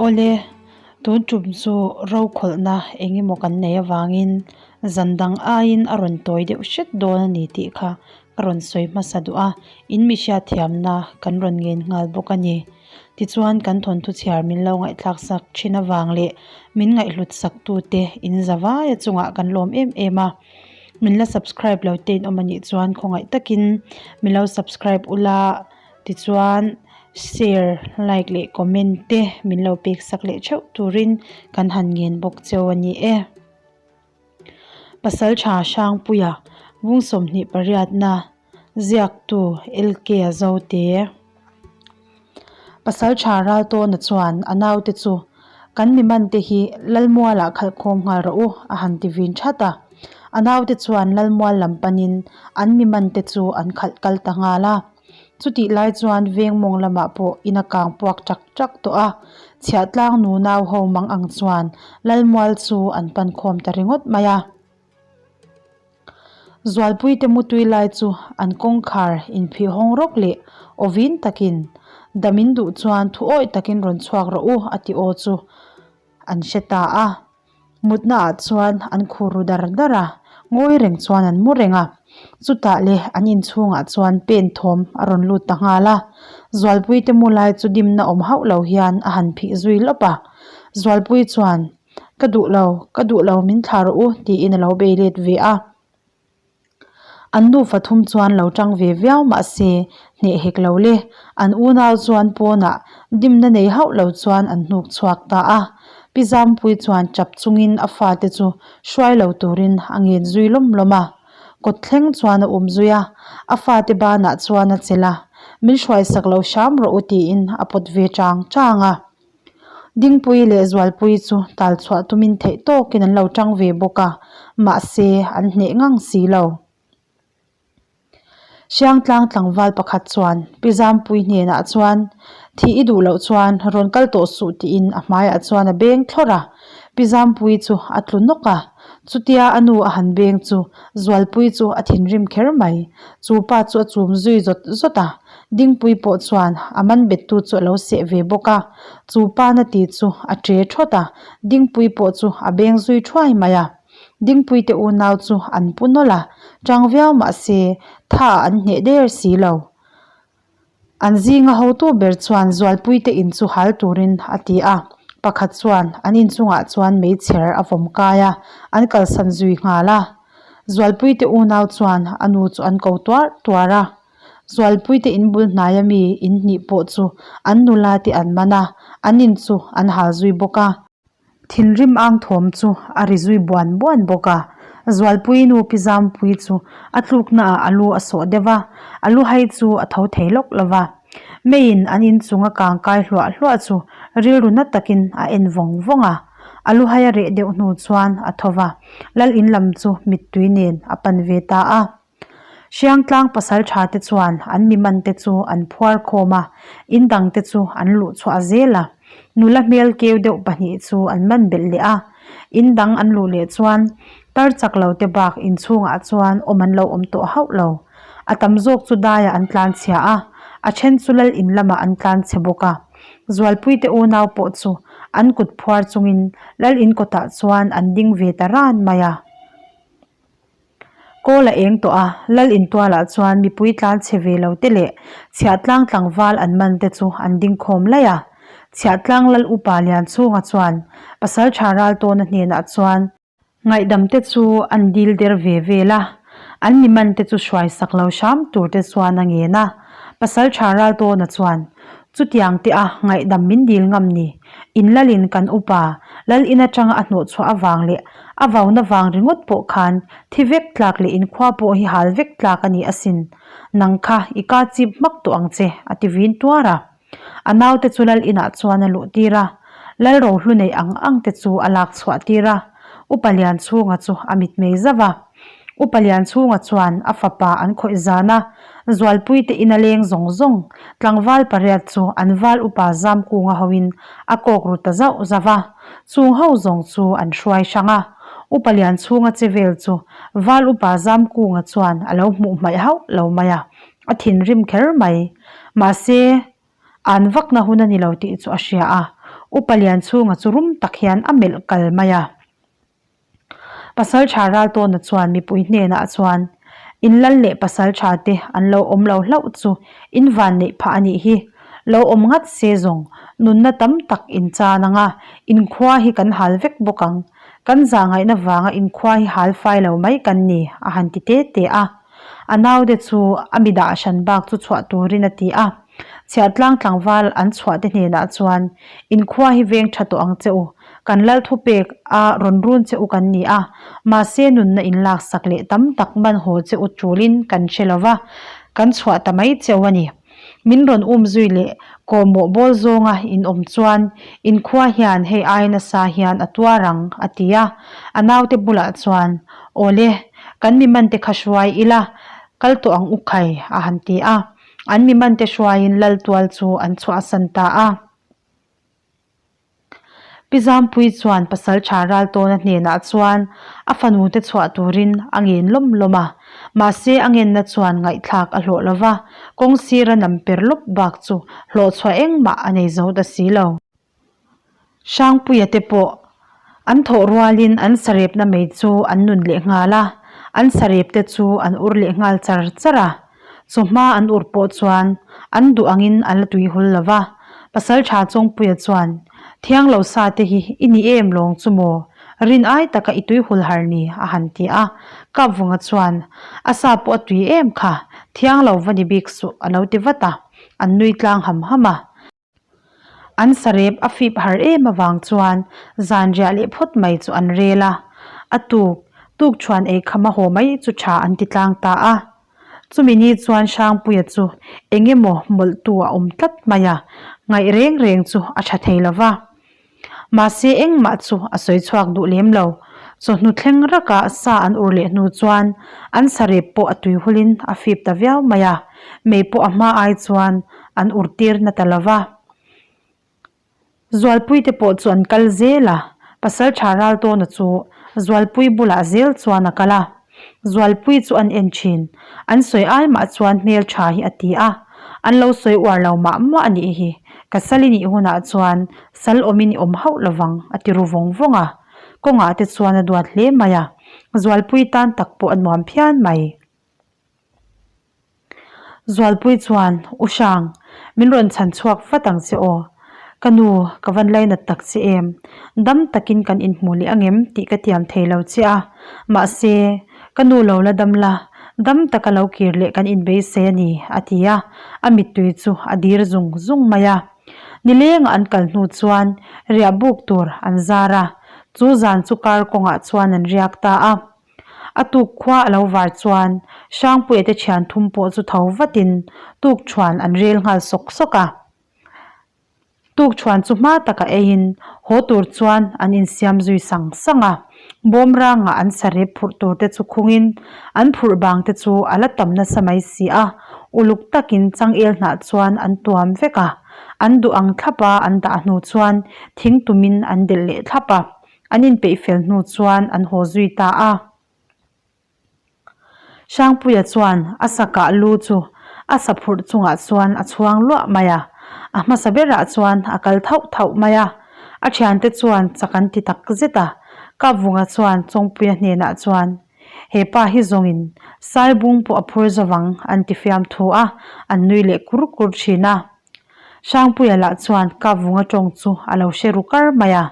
Awle, tun tum chu rokhawlhna eng emaw kan nei avangin zan dang aiin a rawn tawi deuh hret dawn a ni tih kha ka rawn sawi hmasa duh a, in mi hriatthiamna kan rawn ngen nghal bawk a ni. Tichuan kan thawnthu chhiar min lo ngaihthlak sak thin avang leh min ngaihhlut sak tute in za vaia chungah kan lawm em em a. Min la subscribe lo te in awm a nih chuan khawngaih takin min lo subscribe ula tichuan share, like leh comment te min lo pek sak leh theuh turin kan han ngen bawk cheu a ni e. Pasaltha Hrangpuia vung 28na Ziaktu LK a zote. Pasaltha Raltawna chuan a naute chu kan mi mante hi Lalmualah khalh khawm nghal rawh u a han ti vin that a. A naute chuan Lalmual lam panin an mi mante chu an khalh kal ta nghal a. Chutih lai chuan veng mawng lamah pawh in a kang puak ṭak ṭak tawh a. Chhiahtlang nu nau ho mang ang chuan Lalmual chu an pan khawm ta ringawt mai a. Zualpuite mutui lai chu an kawngkhar inphih hawng rawk leh awvin takin, Dam in duh chuan thu awih takin rawn chhuak rawh u a ti aw chu an hre ta a. Mutnaah chuan an khur ru dar dar a, ngawi reng chuan an mu reng a. Chutah le an inchhungah chuan pen thawm a rawn lut ta nghal a. Zualpuite mu lai chu dimna awm hauh lo hian a han phih zui lawp a. Zualpui chuan. Ka duh lo, ka duh lo min thlah rawh u tiin a lo bei let ve a. An nufa thum chuan lo tang ve viau mahse hneh hek lo le. An unau chuan pawnah dimna nei hauh lo chuan an hnuk chhuak ta a. Pi Zampui chuan chap chungin a fate chu hruai lo turin a ngen zui lawm lawm a. Kawt thleng chuan a um zui a, a fate banah chuan a chelh a, Min hruaisak lo hram rawh u tiin a pawt ve chang chang a. Dingpui leh Zualpui chu tal chhuah tumin theih tawkin an lo tang ve bawk a, mahse an hneh ngang si lo. Hriangtlang tlangval pakhat chuan Pi Zampui hnenah chuan, Thih i duh loh chuan rawn kal tawh suh tiin a hmaiah chuan a beng thlawrh a. Pi Zampui chu a tlu nawk a, chutia a nu a han beng chu Zualpui chu a thinrim kher mai. Chu pa chu a chum zui zawt zawt a, Dingpui pawh chuan a man bettu chu a lo seh ve bawk a, chu pa na ti chu a ṭe ṭhawt a, Dingpui pawh chu a beng zui ṭhuai mai a. Dingpui te unau chu an pu nawlh a, ṭang viau mah se tha an hneh der si lo. An zinga hotu ber chuan Zualpui te in chu hal turin a ti a, pakhat chuan an inchungah chuan meichher a vawm kai a, an kalsan zui nghal a. Zualpui te unau chuan a nu chu an ko tuar tuar a. Zualpuite in bul hnaia mi in hnih pawh chu an nula te an man a, an in chu an hal zui bawk a. Thinrim ang thawm chu a ri zui buan buan bawk a. Zualpui nu Pi Zampui chu a tlukna ah a lu a sawh deuh a, a lu hai chu a tho thei lawk lo va. Meiin an inchung a kang kai hluah hluah chu rilru na takin a en vawng vawng a. A lu hai a reh deuh hnu chuan a tho va, Lal in lam chu mittui nen a pan ve ta a. Hriangtlang pasal tha te chuan an mi man te chu an phuar khawm a, in dang te chu an luh chhuah zel a. Nula hmel keu deuh pahnih chu an man belh leh a, in dang an luh leh chuan tar chak lo te bak inchhungah chuan awm an lo awm tawh hauh lo. A tam zawk chu daiah an tlan chhia a, a then chu lal in lamah an tlan chhe bawk a. Zualpui te unau pawh chu an kut phuar chungin lal in kawtah chuan an ding ve ta ran mai a. Kawl a eng tawh a, Lal intualah chuan mipui tlan chhe ve lo te leh chhiahtlang tlangval an man te chu an ding khawm laih a. Chhiahtlang Lal Upa Lianchhunga chuan Pasaltha Raltawna hnenah chuan, Ngaihdam te chu an dil der ve vel a, an mi man te chu hruai sak lo hram tur te chuan a ngen a. Pasaltha Raltawna chuan, Chutiang te a ngaihdam min dil ngam ni, in lalin kan upa Lal in atanga a hnawhchhuah avang leh A vauna vang ringawt pawh khan thi vek tlak leh inkhua pawh hi hal vek tlak a ni asin. Nang kha i ka chip hmak tawh ang che, a ti vin tuar a. A naute chu lal inah chuan a luh tir a, lal rohlu nei ang ang te chu a lak chhuah tir a. Upa Lianchhunga chu a mitmei zauh a. Upa Lianchhunga chuan a fapa an khawih zan a, Zualpuite ina leng zawng zawng tlangval pariat chu an val upa Zamkunga hoin a kawk ru ta zauh zauh a. Chung ho zawng chu an hruai hrang a, Upa Lianchhunga che vel chu Val Upa Zamkunga chuan a lo hmuh hmaih hauh lo mai a, a thinrim kher mai. Mahse, an vakna hun a ni lo tih chu a hria a. Upa Lianchhunga chu rum tak hian a melh kal mai a. Pasaltha Raltawna chuan mipui hnenah chuan, In lal leh pasaltha te an lo awm lo hlauh chu in van neih phah a nih hi. Lo awm ngat se zawng nunna tam tak in chan ang a, inkhua hi kan hal vek bawk ang. Kan zahngaihna vanga inkhua hi hal fai lo mai kan ni, a han ti te te a. A naute chu a mi dah hran bak chu chhuah turin a ti a. Chhiahtlang tlangval an chhuah te hnenah chuan, Inkhua hi veng tha tawh ang che u, kan lal thupek a rawn run che u kan ni a, mahse nunna in laksak leh tam tak man haw che u tulin kan hre lo va, kan chhuah ta mai cheu a ni. Min rawn um zui leh kawhmawh bawl zawnga in awm chuan inkhua hian hei ai nasa hian a tuar ang, a ti a. A naute bulah chuan, Awle, kan mi mante kha hruai ila, kal tawh ang u khai, a han ti a. An mi mante hruaiin lal tual chu an chhuahsan ta a. Pi Zampuii chuan Pasaltha Raltawna hnenah chuan a fanute chhuah turin a ngen lawm lawm a, mahse a ngenna chuan ngaihthlak a hlawh lo va, kawng sira nam per lawp bak chu hlawhchhuah engmah a nei zo ta si lo. Hrangpuia te pawh an thawh rualin an sarepna mei chu an nun leh nghal a, an sarep te chu an ur leh nghal char char a. Chawhma an ur pawh chuan an duh angin an la tuihul lo va, Pasaltha Chawngpuia chuan, Thiang lo sa te hi i ni em lawng chu maw? Rin ai taka i tuihul har ni, a han ti a. Kapvunga chuan, A sa pawh a tui em kha, thiang lo va ni bik suh, a lo ti vat a, an nui tlang ham ham a. An sarep a fip har em avang chuan zan riah leh phawt mai chu an rel a, a tuk tuk chuan ei kham a haw mai chu tha an ti tlang ta a. Chumi ni chuan Hrangpuia chu eng emaw mawlhtu a awm tlat mai a, ngaih reng reng chu a tha thei lo va. Mahse engmah chu a sawi chhuak duh lem lo. Chawhnu thleng raka sa an ur leh hnu chuan an sarep pawh a tuihulin a fip ta viau mai a, mei pawh a hma ai chuan an ur tir na ta lo va. Zualpui te pawh chu an kal zel a, Pasaltha Raltawna chu Zualpui bulah zel chuan a kal a. Zualpui chu an en thin. An sawi ai mah chuan hmel tha hi a ti a. An lo sawi uar lo mah mah a nih hi. Ka sal i nih hunah chuan sal awmin i awm hauh lovang a ti ru vawng vawng a. Kawngah te chuan a duat hle mai a. Zualpui tan tak pawh a nuam phian mai. Zualpui chuan, U Hrang, min rawn chhan chhuak vat ang che aw. Ka nu, ka van lainat tak che em. Dam takin kan inhmuh leh angem tih ka tiam thei lo che a. Mahse, ka nu lo la dam la, dam taka lo kir leh kan inbeisei a ni, a ti a. A mittui chu a dir zung zung mai a. Nilengah an kal hnu chuan riah buk tur an zar a, chu zan chu kar kawngah chuan an riak ta a. A tuk khua a lo var chuan Hrangpuia te thian thum pawh chu tho vatin tuk thuan an rel nghal sawk sawk a. Tuk thuan chu hma taka eiin haw tur chuan an insiam zui sang sang a. Bawmranga an sarep phurh tur te chu khungin an phurh bang te chu a la tam nasa mai si a, uluk takin changel hnah chuan an tuam vek a. An duh ang thlap a an dah hnu chuan thing tumin an delh leh thlap a. An inpeih fel hnu chuan an haw zui ta a. Hrangpuia chuan a sakah lu chu a sa phurh chungah chuan a chhuang luah mai a, a hmasa berah chuan a kal thauh thauh mai a. A thiante chuan chak an ti tak zet a, Kapvunga chuan Chawngpuia hnenah chuan, He pa hi zawngin Saibung pawh a phur zo vang an ti fiamthu a, an nui leh kur kur thin a. Hrangpuia lah chuan Kapvunga tawng chu a lo hre ru kar mai a,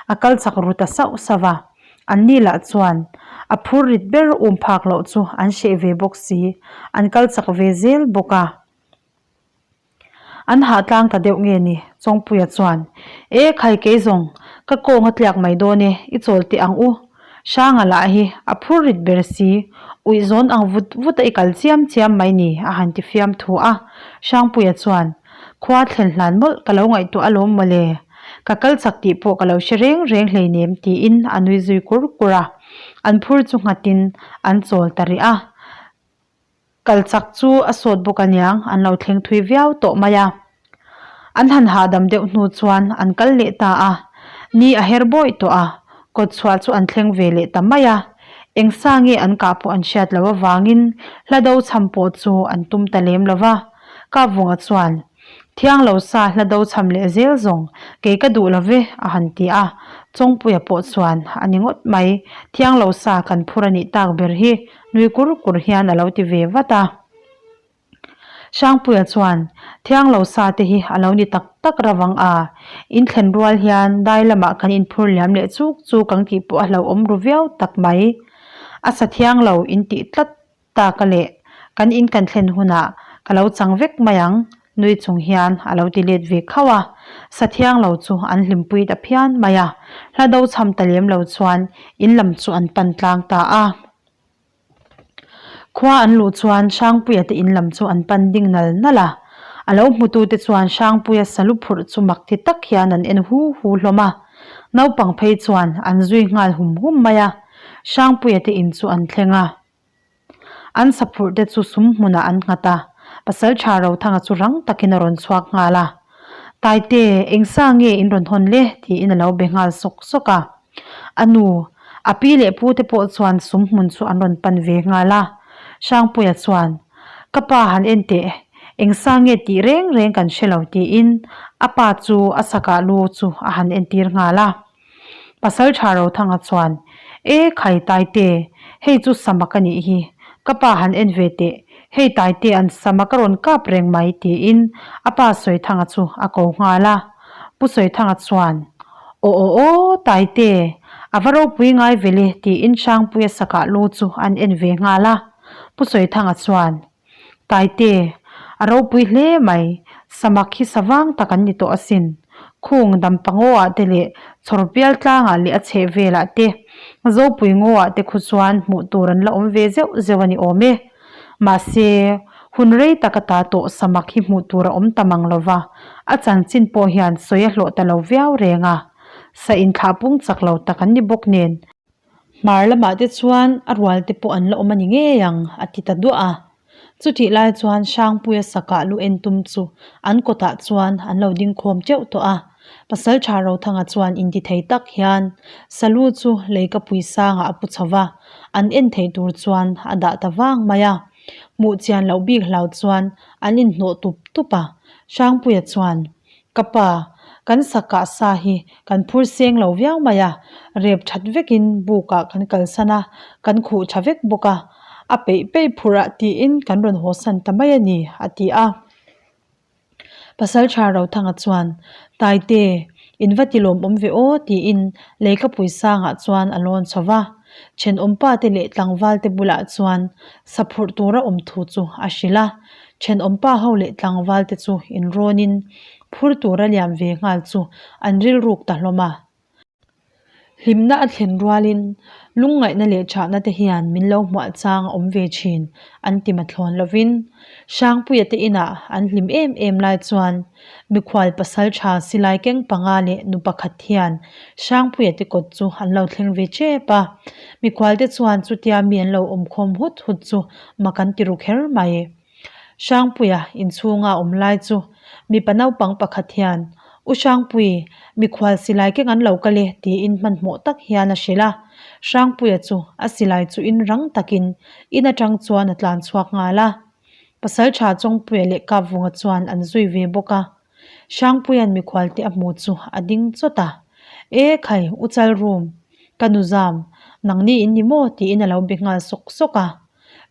a kal chak ru ta sauh sauh a. Anni lah chuan a phur rit ber um phak loh chu an hreh ve bawk si, an kal chak ve zel bawk a. An hah tlang ta deuh nge ni? Chawngpuia chuan, E khai kei zawng, ka kawng a tliak mai dawn e, i chawl teh ang u. Hranga lah hi a phur rit ber si, uih zawn ang vut vut a i kal chiam chiam mai ni a han ti fiam thu a. Hrangpuia chuan, Khua thlen hlan mawlh ka lo ngaihtuah alawm mawle, ka kal chak tih pawh ka lo hre reng reng hleinem tiin a nui zui kur kur a. An phur chu nghatin an chawl ta rih a. Kal chak chu a sawt bawk aniang, an lo thleng thui viau tawh mai a. An han hahdam deuh hnu chuan an kal leh ta a, ni a her bawih tawh a, kawt chhuah chu an thleng ve leh ta mai a. Eng sa nge an kah pawh an hriat loh avangin hla do chham pawh chu an tum ta lem lo va. Kapvunga chuan. Thiang lo sa hla do chham leh zel zawng, kei ka duh lo ve, a han ti a. Chawngpuia pawh chuan, A ni ngawt mai, thiang lo sa kan phur a nih tak ber hi, nui kur kur hian a lo ti ve vat a. Hrangpuia chuan, Thiang lo sa te hi a lo ni tak tak ravang a, in thlen rual hian dai lamah kan inphur liam leh chuk chuk ang tih pawh a hlauhawm ru viau tak mai. A sa thiang lo in tih tlat tak a leh kan in kan thlen hunah ka lo chang vek mai ang, nui chung hian a lo ti let ve khauh a. Sa thiang lo chu an hlimpui ta phian mai a, hla do chham ta lem lo chuan in lam chu an pan tlang ta a. Khua an luh chuan Hrangpuia te in lam chu an pan ding nal nal a, a lo hmutute chuan Hrangpuia salu phurh chu mak ti tak hian an en hu hu hlawm a. Naupang phei chuan an zui nghal hum hum mai a, Hrangpuia te in chu an thleng a. An saphurh te chu sum hmunah an nghat a, Pasalṭha Rothanga chu rang takin a rawn chhuak nghal a. Taite, eng sa nge in rawn hawn le? tiin a lo be nghal sawk sawk a. A nu, a pi leh pu te pawh chuan sum hmun chu an rawn pan ve nghal a. Hrangpuia chuan, Ka pa han en teh, eng sa nge tih reng reng kan hre lo tiin a pa chu a sakah lu chu a han entir nghal a. Pasal tha Rothanga chuan, E khai Taite, hei chu samak a nih hi, ka pa han en ve teh, hei Taite an samak a rawn kap reng mai tiin a pa Sawithanga chu a ko nghal a. Pu Sawithanga chuan, Aw aw aw, Taite, a va ropui ngai ve le tiin Hrangpuia sakah lu chu an en ve nghal a. Pu Sawithanga chuan, Taite, a ropui hle mai, samak hi savang tak an ni tawh asin. Khung dampa ngaw-ah te leh chhawrpial tlangah leh a chheh velah te, Zopui ngaw-ah te khu chuan hmuh tur an la awm ve zeuh zeuh a ni awm e. Mahse, hun rei tak ata tawh samak hi hmuh tur a awm ta mang lo va, a chanchin pawh hian sawi a hlawh ta lo viau reng a. Sa inthlah pung chak lo tak an ni bawk nen. Hmar lamah te chuan a rual te pawh an la awm a ni ngei ang, a ti ta duah a. Chutih lai chuan Hrangpuia sakah lu en tum chu an kawtah chuan an lo ding khawm teuh tawh a. Pasaltha Rothanga chuan intithei tak hian Salu chu leikapui sangah a pu chho va, an en theih tur chuan a dah ta vang mai a. Hmuh chian loh bik hlau chuan an inhnawh tup tup a. Hrangpuia chuan, Ka pa, kan sakah sa hi kan phur seng lo viau mai a, rep that vekin bukah kan kalsan a, kan khuh tha vek bawk a, a peih peih phurh ah tiin kan rawn haw san ta mai a ni, a ti a. Pasaltha Rothanga chuan, Taite, in va ti lawmawm ve aw, tiin leikapui sangah chuan a lawn chho va. Thenawmpa te leh tlangval te bulah chuan saphurh tura awm thu chu a hrilh a. Thenawmpa ho leh tlangval te chu inrawnin phur tura liam ve nghal chu an rilruk ta hlawm a. Hlimna a thlen rualin lungngaihna leh chahna te hian min lo hmuah chang a awm ve thin an ti mathlawn lovin Hrangpuia te inah an hlim em em lai chuan mikhual pasal tha silai keng panga leh nu pakhat hian Hrangpuia te kawt chu an lo thleng ve tep a. Mikhual te chuan chutia mi an lo awm khawm hut hut chu mak an ti ru kher mai. Hrangpuia inchhunga awm lai chu mipa naupang pakhat hian, U Hrangpui, mikhual silai keng an lo kal e, tiin hmanhmawh tak hian a hrilh a. Hrangpuia chu a silai chu in rang takin in atang chuan a tlan chhuak nghal a. Pasaltha Chawngpuia leh Kapvunga chuan an zui ve bawk a. Hrangpuia'n mikhual te a hmu chu a ding chawt a. E khai, U Chalrum, ka nu zam, nangni in ni maw? tiin a lo be nghal sawk sawk a.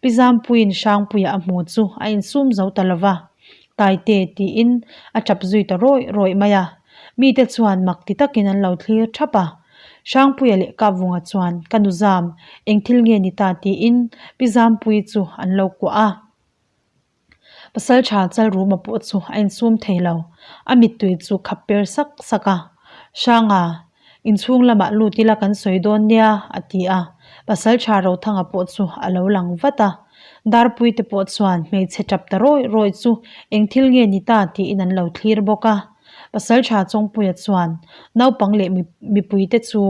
Pi Zampuiin Hrangpuia a hmu chu a insum zo ta lo va, Taite tiin a tap zui ta rawih rawih mai a. Mite chuan mak ti takin an lo thlir thap a. Hrangpuia leh Kapvunga chuan, Ka nu Zam, eng thil nge ni ta tiin Pi Zampuii chu an lo kuah a. Pasalṭha Chalruma pawh chu a insum thei lo, a mittui chu khap per sak sak a. Hranga, inchhung lamah lut ila kan sawi dawn nia, a ti a. Pasalṭha Rothanga pawh chu a lo lang vat a. Darpuite pawh chuan hmeichhe ṭap ta rawih rawih chu eng thil nge ni ta tiin an lo thlir bawk a. Pasalṭha Chawngpuia chuan naupang leh mipuite chu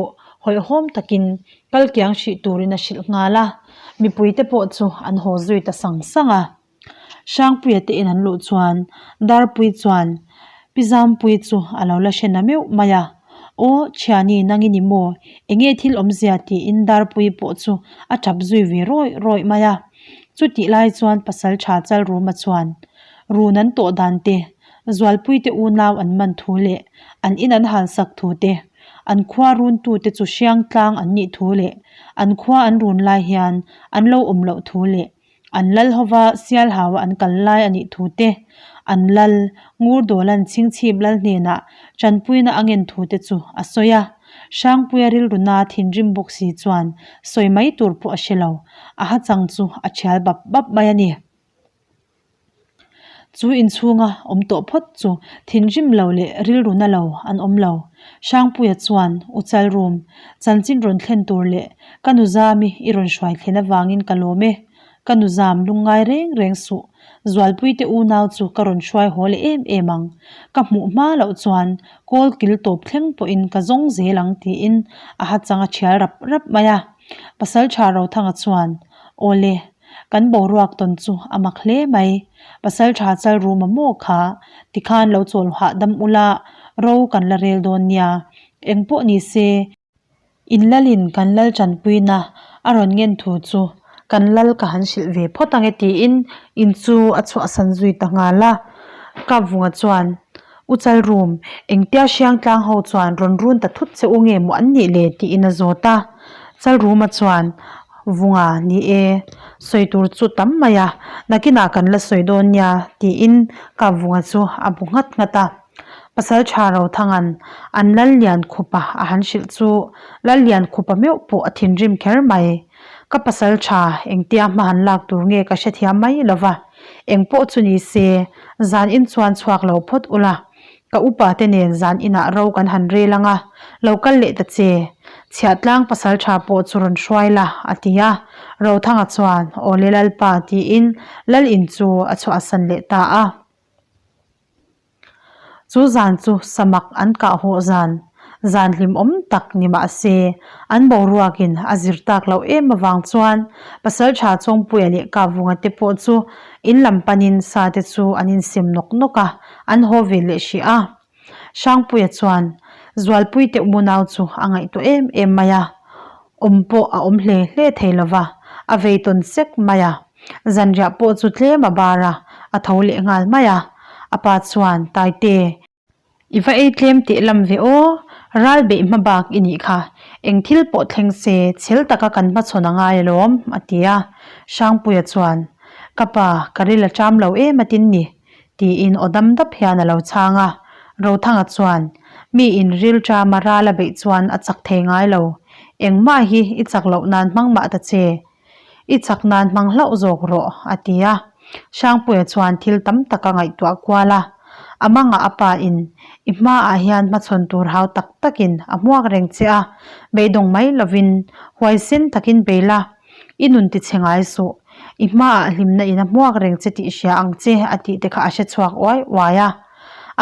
hawihhawm takin Kal kiang hrih turin a hrilh nghal a, mipuite pawh chu an haw zui ta sang sang a. Hrangpuia te in an luh chuan Darpui chuan Pi Zampuii chu a lo la hre na meuh mai a, Aw Thiani nang i ni maw? Enge thil awmzia tiin Darpuii pawh chu a tap zui ve rawih rawih mai a. Chutih lai chuan Pasaltha Chalruma chuan run an tawh dan te. Zualpuite unau an man thu leh an in an halsak thu te, an khua runtute chu Hriangtlang an nih thu leh an khua an run lai hian an lo awm loh thu leh an lal hova Sialhaua an kal lai a nih thu te, an lal Ngurdawla'n Chhingchhip lal hnenah tanpuina a ngen thu te chu a sawi a. Hrangpuia rilruna thinrim bawk si chuan sawi mai tur pawh a hre lo, a hachang chu a thial bap bap mai a ni. Chu inchhunga awm tawh phawt chu thinrim lo leh rilru na lo an awm lo. Hrangpuia chuan, U Chalrum, chanchin rawn thlen tur leh ka nu Zami i rawn hruai thlen avangin ka lawm e. Ka nu Zam lungngai reng reng suh. Zualpuite unau chu ka rawn hruai haw leh em em ang. Ka hmuh hma loh chuan kawl kil tawp thleng pawhin ka zawng zel ang tiin a hachang a thial rap rap mai a. Pasaltha Rothanga chuan, Awle, Kan boruak tawn chu a mak hle mai. Pasal tha chal rum a maw kha? Tikhan lo chawl hahdam ula, ro kan la rel dawn nia. Eng pawh ni se, in lalin kan lal tanpuina a rawn ngen thu chu kan lal ka han hrilh ve phawt ang e tiin in chu a chhuahsan zui ta nghal a. Kapvunga chuan, U Chalrum, engtia Hriangtlang ho chuan rawn run ta thut che u nge maw an nih le? tiin a zawt a. Chalruma chuan, Vunga, ni e, sawi tur chu tam mai a, nakinah kan la sawi dawn nia, tiin Kapvunga chu a bu nghat nghat a. Pasal tha Rothanga'n an Lalliankhupa a han hrilh chu Lalliankhupa meuh pawh a thinrim kher mai. Ka pasal tha engtia hma han lak tur nge ka hrethiam mai lo va, engpawh chu ni se, zan in chuan chhuak lo phawt ula, Ka upa te nen zan inah ro kan han rel ang a, lo kal leh ta che. Chhiahtlang pasal tha pawh chu rawn hruai la, a ti a. Rothanga chuan, Aw le Lalpa, tiin Lal in chu a chhuahsan leh ta a. Chu zan chu samak an kah hawh zan, zan hlimawm tak ni mah se, an boruakin a zir tak loh em avang chuan pasal tha Chawngpuia leh Kavunga te pawh chu in lam panin sa te chu an insem nawk nawk a. An haw ve leh hrih a. Hrangpuia chuan Zualpuite unau chu a ngaihtuah em em mai a, awm pawh a awm hle hle thei lo va, a vei tawn sek mai a. Zanriah pawh chu tlem a bar a, a tho leh nghal mai a. A pa chuan, Taite, i va ei tlem teh lam ve aw, ral beih hma bak i nih kha, eng thil pawh thleng se chhel taka kan hmachhawn a ngai alawm, a ti a. Hrangpuia chuan, Ka pa, ka ril a ṭam lo em atin ni, Tiin aw dam dap hian a lo chhang a. Rothanga chuan, Mi in ril ṭama ral a beih chuan a chak thei ngai lo. Engmah hi i chak loh nan hmang mah ta che. I chak nan hmang hlauh zawk rawh, a ti a. Hrangpuia chuan thil tam tak a ngaihtuah kual a. A mangah a pa in, I hmaah hian hmachhawn tur hau tak takin a hmuak reng che a, beidawng mai lovin huaisen takin bei la. I nun ti chhe ngai suh. I hmaah hlimna in a hmuak reng che tih hria ang che a tih te kha a hre chhuak uai uai a.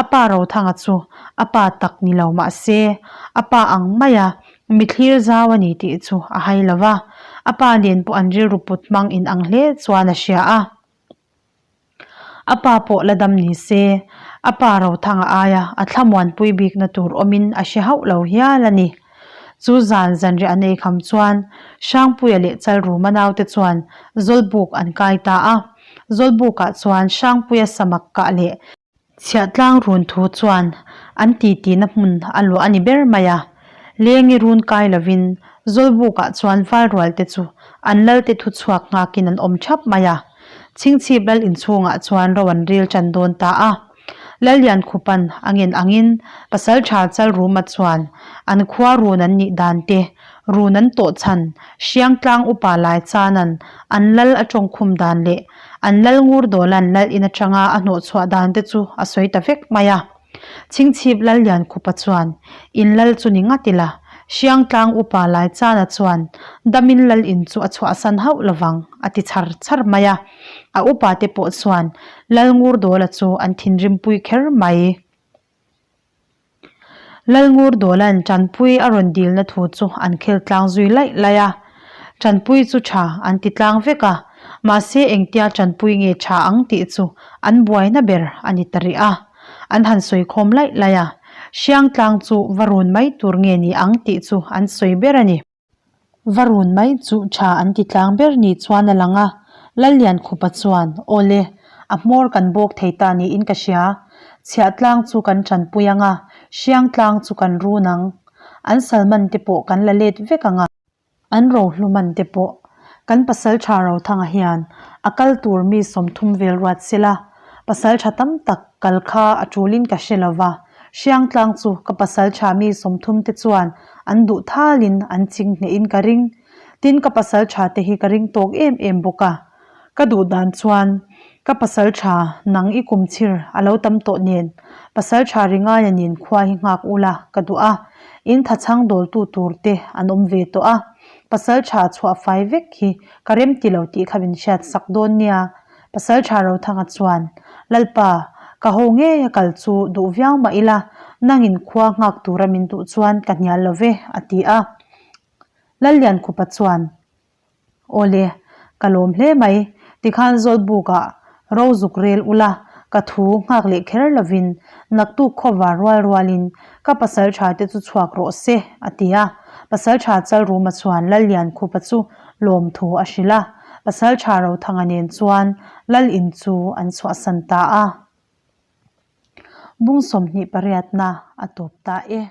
A pa Rothanga chu a pa tak ni lo mah se a pa ang maia mi thlir zau a ni tih chu a hai lo va. A pa nen pawh an rilru put hmang in ang hle chuan a hria a. A pa pawh la dam ni se, a pa Rothanga aia a thlamuanpui bikna tur awmin a hre hauh lo hial a ni. Chu zan zanriah an ei kham chuan Hrangpuia leh Chalruma naute chuan Zawlbuk an kai ta a. Zawlbukah chuan Hrangpuia samak kah leh Chhiahtlang run thu chuan an titi-na hmun a luah a ni ber mai a. Lengi run kai lovin Zawlbukah chuan Valrualte chu an lalte thu chhuak nghakin an awm thap mai a. Chhingchhip lal inchhungah chuan ro an ril tan dawn ta a. Lalliankhupan a ngen angin Pasaltha Chalruma chuan an khua run an nih dan te, run an tawh chhan, Hriangtlang upa Laichanan an lal a tawngkhum dan leh An lal ngur dawlan lal in atanga a hnawhchhuah dan te chu a sawi ta vek mai a. Chhingchhip lal Liankhupa chuan, In lal chu ni ngat ila, Hriangtlang upa Laichana chuan damin lal in chu a chhuahsan hauh lovang, a ti chhar chhar mai a. A upa te pawh chuan lal ngur dawla chu an thinrimpui kher mai. Lalngur Dawla'n Tanpui a rawn dilna thu chu an khel tlang zui laih laih a. Tanpui chu tha an ti tlang vek a, mahse engtia Tanpui nge tha ang tih chu an buaina ber a ni ta rih a. An han sawi khawm laih laih a, Hriangtlang chu va run mai tur nge ni ang tih chu an sawi ber a ni. Va run mai chu tha an ti tlang ber ni chuan a lang a, Lalliankhupa chuan, Awle, a hmawr kan bawk thei ta niin ka hria. Chhiahtlang chu kan tanpui ang a, Hriangtlang chu kan run ang. An salman te pawh kan la let vek ang a. An rohlu man te pawh kan pasaltha Rothanga hian a kal tur mi 30 vel ruat sela, pasaltha tam tak kal kha a tulin ka hre lova, Hriangtlang chu ka pasaltha mi 30 te chuan an duh thalin an ching hnehin ka ring. Tin ka pasaltha te hi ka ring tawk em em bawk a. Ka duh dan chuan ka pasaltha nang i kum chhir a lo tam tawh nen pasaltha ringaia nen khua hi nghak ula ka duh a, in thachhang dawltu tur te an awm ve tawh a, pasaltha chhuah fai vek hi ka rem ti lo tih kha min hriat sak dawn nia. Pasaltha Rothanga chuan, Lalpa, ka ho ngei a kal chu duh viau mah ila, nangin khua nghak tura min duh chuan ka hnial lo ve, a ti a. Lalliankhupa chuan, Awle, ka lawm hle mai. Tikhan Zawlbukah ro zuk rel ula, ka thu nghak leh kher lovin naktuk khawvar rual rualin ka pasaltha te chu chhuak rawh se, a ti a. Pasaltha Chalruma chuan Lalliankhupa chu lawmthu a hrilh a. Pasaltha Rothanga nen chuan Lal in chu an chhuahsan ta a. Bung 28 na a tawp ta e.